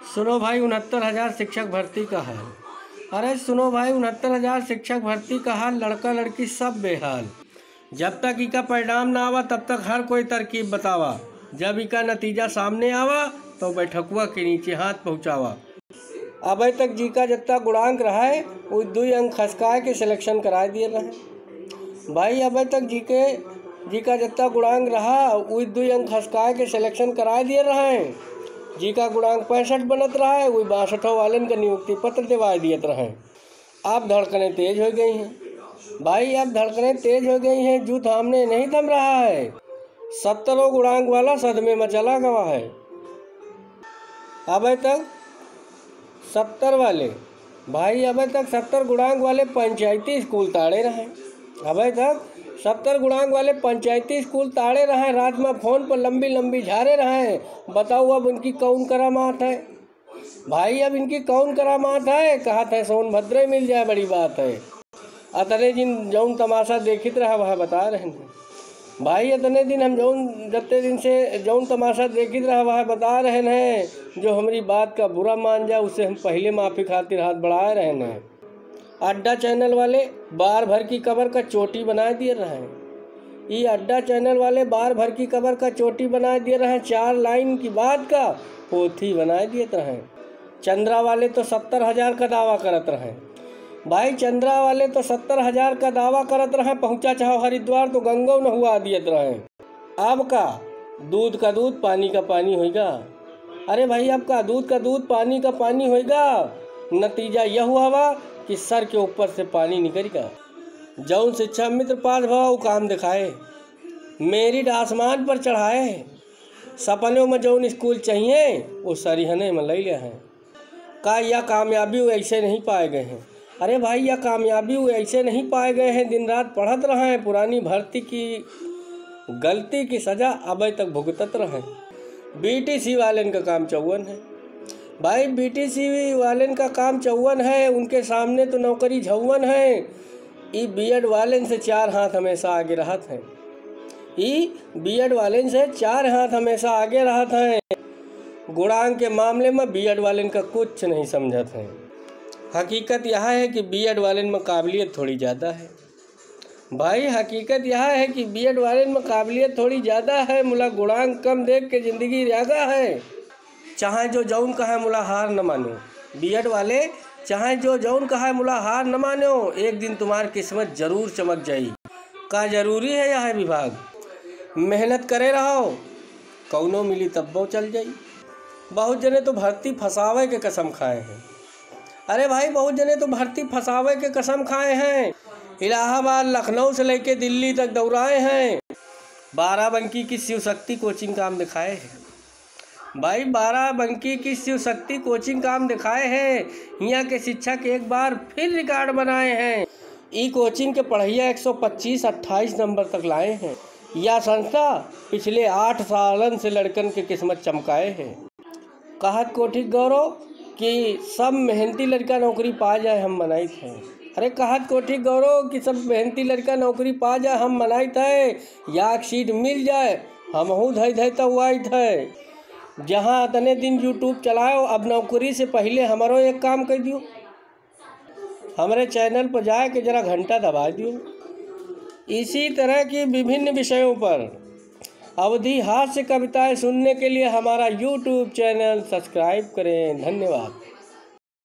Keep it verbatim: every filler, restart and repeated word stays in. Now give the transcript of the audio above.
सुनो भाई, उनहत्तर हजार शिक्षक भर्ती का हाल। अरे सुनो भाई, उनहत्तर हजार शिक्षक भर्ती का हाल, लड़का लड़की सब बेहाल। जब तक इका परिणाम ना आवा, तब तक हर कोई तरकीब बतावा। जब इका नतीजा सामने आवा, तो बैठकुआ के नीचे हाथ पहुँचावा। अबे तक जिका जत्ता गुणांक रहा है, उ दुई अंक खसकाए के selection कराए दिए रहे। भाई, अबे तक जिके, जिका जत्ता गुणांक रहा, उ दुई अंक खसकाए के selection कराए दिए रहे। जिका गुणांक पैंसठ बनत रहा है, उ बासठों वालन का नियुक्ति पत्र देवाए दियत रहे। अब धड़कनें तेज हो गई हैं। भाई, अब धड़कनें तेज हो गई हैं, जूं थामने नहीं थम रहा है। सत्तरों गुणांक वाला सदमे में चला गवा है। अबे तक सत्तर वाले, भाई, अबे तक सत्तर गुणांक वाले पंचायती स्कूल ताड़े रहे। अबे तक सत्तर गुणांक वाले पंचायती स्कूल ताड़े रहे, रात में फोन पर लंबी लंबी झारे रहे। बताओ, अब उनकी कौन करामात है? भाई, अब इनकी कौन करामात है? कहत है सोनभद्रे मिल जाए, बड़ी बात है। अतने दिन जौन तमाशा देखित रहा, वह बता रहे हैं। भाई, अतने दिन हम जौन, जत्ते दिन से जौन तमाशा देखित रहा, वह बता रहे हैं। जो हमरी बात का बुरा मान जा, उससे हम पहिले माफी खातिर हाथ बढ़ाए रहे हैं। अड्डा चैनल वाले बार भर की कबर का चोटी बनाए दिए रहे। ई अड्डा चैनल वाले बार भर की कबर का चोटी बनाए दिए रहे, चार लाइन की बात का पोथी बनाए दिए रहे। चंद्रा वाले तो सत्तर हजार का दावा करत रहे। भाई, चंद्रा वाले तो सत्तर हजार का दावा करत रहे, पहुँचा चाहो हरिद्वार तो गंगो नहुआ दियत रहे। अब का दूध का दूध, पानी का पानी होइगा। अरे भाई, अब का दूध का दूध, पानी का पानी होइगा। नतीजा यह हुआ बा कि सर के ऊपर से पानी निकल गया। जौन शिक्षा मित्र पास भवा, वो काम दिखाए, मेरिट आसमान पर चढ़ाए। सपनों में जौन स्कूल चाहिए, वो सरिहने में ले लिया है। का यह कामयाबी वो ऐसे नहीं पाए गए हैं? अरे भाई, यह कामयाबी वो ऐसे नहीं पाए गए हैं। दिन रात पढ़त रहे हैं, पुरानी भर्ती की गलती की सजा अबे तक भुगतत रहे। बीटीसी वालेन का काम चौवन है। भाई, बीटीसी वालेन का काम चौवन है, उनके सामने तो नौकरी झौवन है। ई बीएड वालेन से चार हाथ हमेशा आगे रहत हैं। ई बीएड वालेन से चार हाथ हमेशा आगे रहत हैं। गुणांक के मामले में बीएड वालेन का कुछ नहीं समझत हैं। हकीकत यह है कि बीएड वालेन में काबिलियत थोड़ी ज़्यादा है। भाई, हकीकत यह है कि बीएड वालेन में काबिलियत थोड़ी ज़्यादा है, मुला गुणांक कम देख के जिंदगी र्यागा है। चाहे जो जौन कहे, मुला हार न मानो। बीएड वाले, चाहे जो जौन कहे, मुला हार न मानो, एक दिन तुम्हार किस्मत जरूर चमक जाई। का जरूरी है यह विभाग? मेहनत करे रहो, कौनो मिली तब्बो चल जाई। बहुत जने तो भर्ती फंसावे के कसम खाए हैं। अरे भाई, बहुत जने तो भर्ती फंसावे के कसम खाए हैं। इलाहाबाद, लखनऊ से लेके दिल्ली तक दौड़ाए हैं। बाराबंकी की शिव शक्ति कोचिंग काम दिखाए है। भाई, बाराबंकी की शिव शक्ति कोचिंग काम दिखाए है। हियाँ के शिक्षक एक बार फिर रिकॉर्ड बनाए हैं। ई कोचिंग के पढ़इया एक सौ पच्चीस, अट्ठाईस नंबर तक लाए हैं। या संस्था पिछले आठ सालन से लड़कन के किस्मत चमकाए है। कहत कोठी गौरव कि सब मेहनती लड़का नौकरी पा जाए, हम मनाइत है। अरे, कहत कोठी गौरव कि सब मेहनती लड़का नौकरी पा जाए, हम मनाइत है। या एक सीट मिल जाए, हमहू धई धई तवाइत है। जहाँ अतने दिन YouTube चलायो, अब नौकरी से पहिले हमरो एक काम कर दियो। हमरे चैनल पर जाए के जरा घंटा दबा दियो। इसी तरह की विभिन्न विषयों पर अवधी हास्य कविताएं सुनने के लिए हमारा YouTube चैनल सब्सक्राइब करें। धन्यवाद।